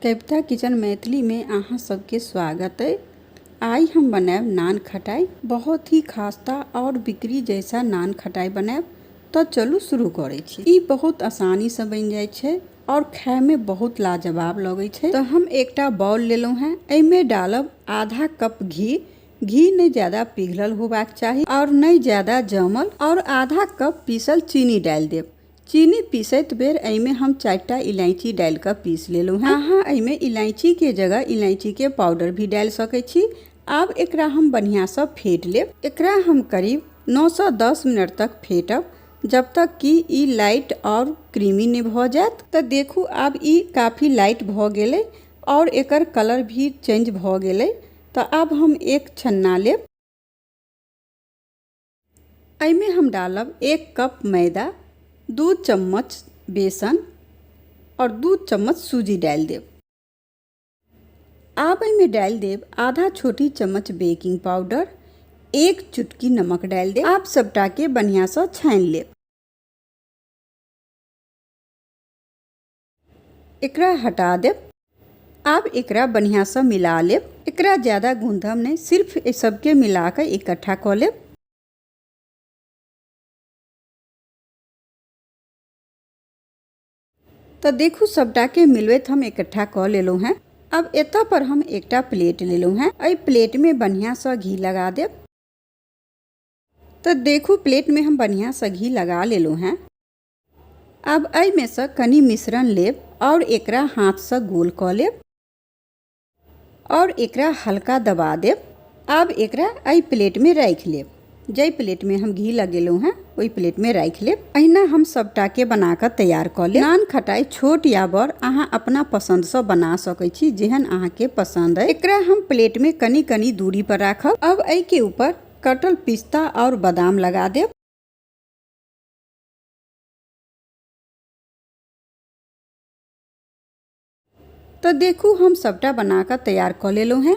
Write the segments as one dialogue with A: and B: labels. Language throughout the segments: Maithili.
A: कविता किचन मैथिली में अहाँ सबके स्वागत है। आइ हम बनायब नान खटाई, बहुत ही खास्ता और बिक्री जैसा नान खटाई बनायब। तो चलू शुरू करै छी। ई बहुत आसानी से बनि जाइ छै और खाय में बहुत लाजवाब लगै छै। तो हम एकटा बाउल लेलहुँ हैं, एहिमे डालब आधा कप घी। घी नहीं ज्यादा पिघलल होबाक चाही और नहीं ज्यादा जमल, और आधा कप पीसल चीनी डालि देब। चीनी पीसैत बेर एहिमे हम 4टा इलायची डालि कऽ पीस लेलहुँ हैं। अहाँ एहिमे इलायची के जगह इलायची के पाउडर भी डालि सकै छी। आब एकरा हम बढ़िआँसँ फेट लेब। एकरा हम करीब 9 सँ 10 मिनट तक फेटब, जब तक कि ई लाइट और क्रीमी नहि भऽ जायत। तऽ देखू आब ई काफी लाइट भऽ गेलै और एकर कलर भी चेंज भऽ गेलै। तऽ आब हम एक छन्ना लेब, एहिमे हम डालब 1 कप मैदा, 2 चम्मच बेसन और 2 चम्मच सूजी डालि देब। आब एहिमे डालि देब आधा छोटी चम्मच बेकिंग पाउडर, 1 चुटकी नमक डालि देब। आब सबटाके बढ़िआँसँ छानि लेब। एकरा हटा देब। आब एकरा बढ़िआँसँ मिला लेब। एकरा ज्यादा गूँधब नहि, सिर्फ एहि सबके मिला कऽ इकट्ठा कऽ लेब। तऽ देखू सबटाके मिलबैत हम इकट्ठा कऽ लेलहुँ हेँ। आब एतऽ पर हम एकटा प्लेट लेलहुँ हेँ, एहि प्लेटमे बढ़िआँसँ घी लगा देब। तऽ देखू प्लेटमे हम बढ़िआँसँ घी लगा लेलहुँ हेँ। आब एहिमे सँ कनि मिश्रण लेब और एकरा हाथसँ गोल कऽ लेब और एकरा हल्का दबा देब। आब एकरा एहि प्लेटमे राखि लेब, जाहि प्लेटमे हम घी लगेलहुँ हेँ ओहि प्लेटमे राखि लेब। अहिना हम सबटाके बना कऽ तैयार कऽ लेब। नान खटाइ छोट या बड़ अहाँ अपना पसन्दसँ बना सकै छी, जेहन अहाँके पसन्द अइ। एकरा हम प्लेटमे कनि कनि दूरी पर राखब। अब एहिके ऊपर कटल पिस्ता और बादाम लगा देब। तऽ देखू हम सबटा बना कऽ तैयार कऽ लेलहुँ हेँ।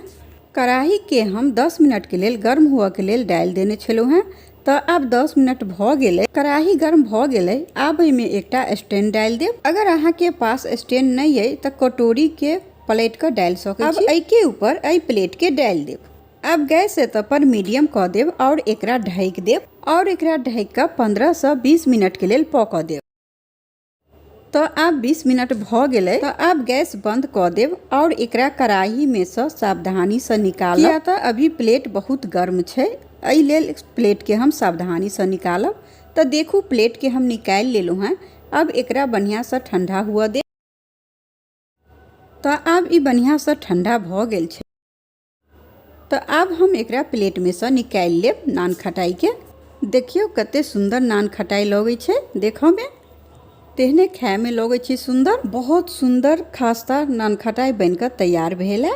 A: कड़ाहीके हम 10 मिनटके लेल गर्म हुअके लेल डालि देने छलहुँ हेँ। तऽ आब 10 मिनट भऽ गेलै, कड़ाही गर्म भऽ गेलै। आब एहिमे एकटा स्टैंड डालि देब। अगर अहाँके पास स्टैंड नहि अइ तऽ कटोरीके पलटि कऽ डालि सकै छी। आब एहिके ऊपर एहि प्लेटके डालि देब। आब गैस एतऽ पर मीडियम कऽ देब और एकरा ढकि देब और एकरा ढकि कऽ 15 सँ 20 मिनट के लेल पकऽ देब। तऽ आब 20 मिनट भऽ गेलै। तऽ आब गैस बंद कऽ देब और एकरा कड़ाही में सँ सावधानी सँ निकालब, किया तऽ अभी प्लेट बहुत गर्म छै, एहि लेल प्लेट के हम सावधानी सँ निकालब। तऽ देखू प्लेट के हम निकालि लेलहुँ हेँ। आब एकरा बढ़िआँ सँ ठंडा हुअ देब। तऽ आब ई बढ़िआँ सँ ठंडा भऽ गेल छै। तऽ आब हम एकरा प्लेटमे सँ निकालि लेब नान खटाइके। देखियौ कते सुन्दर नान खटाइ लगै छै देखऽमे, तेहने खायमे लगै छै सुन्दर। बहुत सुन्दर खास्ता नान खटाइ बनिकऽ तैयार भेल है।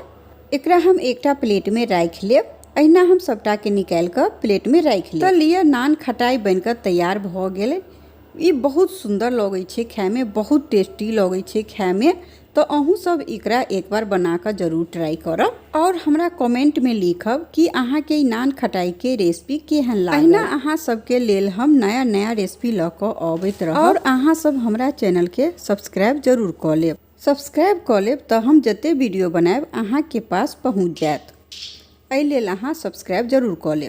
A: एकरा हम एकटा प्लेटमे राखि लेब। अहिना हम सबटाके निकालि कऽ प्लेटमे राखि लेब। तऽ लिअ नान खटाइ बनिकऽ तैयार भऽ गेलै। ई बहुत सुन्दर लगै छै खायमे, बहुत टेस्टी लगै छै खायमे। तऽ अहूँ सब एकरा एक बार बना कऽ जरूर ट्राई करब और हमरा कमेंट में लिखब कि अहाँके ई नान खटाई के रेसिपी केहन लागल। अहिना अहाँ सबके लेल हम नया नया रेसिपी लऽ कऽ अबैत रहब और अहाँ सब हमरा चैनल के सब्सक्राइब जरूर कऽ लेब। सब्सक्राइब कऽ लेब तऽ हम जते वीडियो बनायब अहाँके पास पहुँच जायत। एहि लेल अहाँ सब्सक्राइब जरूर कऽ लेब।